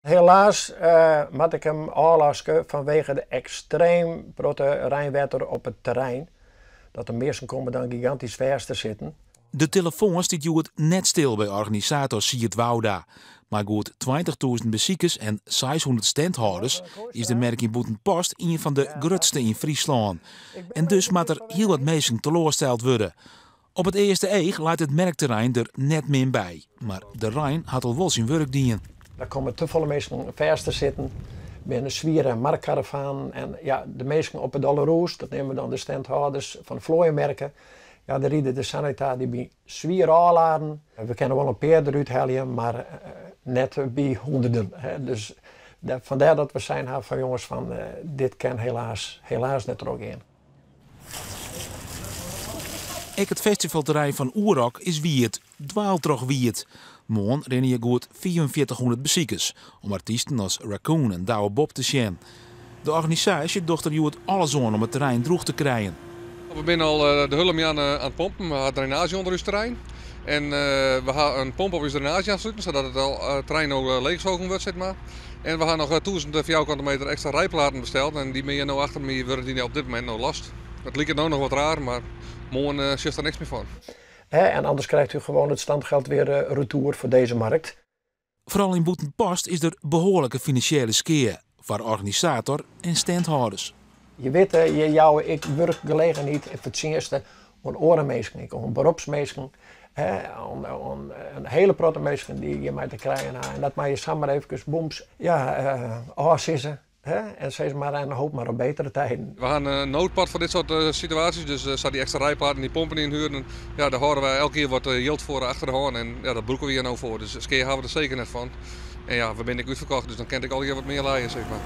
Helaas moat ik him ôflaske fanwege de ekstreem protte reinwetter op it terrein. Dat de measten komme dan gigantysk fêst te sitten. De telefoan stiet hjoed net stil by organisator Sierd Wouda. Mei goed 20.000 besikers en 600 standhâlders is de merk yn Bûtenpost ien fan de grutste yn Fryslân. En dus moat der hiel wat minsken teloarsteld wurde. Op it earste each leit it merkterrein der net min by, mar de rein hat al wol syn wurk dien. Der komme te folle minsken fêst te sitten, binne swiere markkaravanen en ja, de minsken op 'e Dolle Roes, dat neame we dan de standhâlders fan de Vlooienmerken, ja, dêr ride de sanita dy by swier ôfladen. We kinne wol in pear derút helje, mar net by hûnderten. Dus fandêr dat we sein ha fan jonges fan dit kin helaas, helaas net trochgean. Ek it festivalterrein fan Oerrock is wiet, dweiltrochwiet. Moarn rinne hjir goed 4500 besikers om artysten as Racoon en Douwe Bob te sjen. De organisaasje docht der hjoed alles oan om it terrein drûch te krijen. We binne al de hiele moarn oan it pompen. We ha drainaazje ûnder ús terrein. En we ha in pomp op ús drainaazje oansluten, sadat it terrein no leechsogen wurdt, sis mar. En we ha noch 1000 fjouwerkante meter ekstra rijplaten besteld en dy binne no achter my, wurde dy op dit momint no lost. It liket no noch wat raar, mar moarn sjochst der niks mear fan. En anders krijgt u gewoon het standgeld weer retour voor deze markt. Foaral yn Bûtenpost is der behoarlike finansjele skea foar organisator en standhâlders. Je witte, je jouwe ek wurkgelegenheid en fertsjinsten oan oare minsken, ek oan beropsminsken, oan in hiele protte minsken dy't hjirmei te krijen ha. En dat moatte je samar efkes boems, ja, ôfsizze. Hè? En sis mar en hoop mar op betere tijden. We ha in noodpot foar dit soart situaasjes, dus sa dy ekstra rijplaten, dy pompen ynhuren, ja, dêr hâlde wy elk jier wat jild foar achter de hân en ja, dat brûke we hjir no foar. Dus skea ha we der seker net fan. En ja, we binne ek útferkocht, dus dan kin ik allegear wat mear lije, sis mar.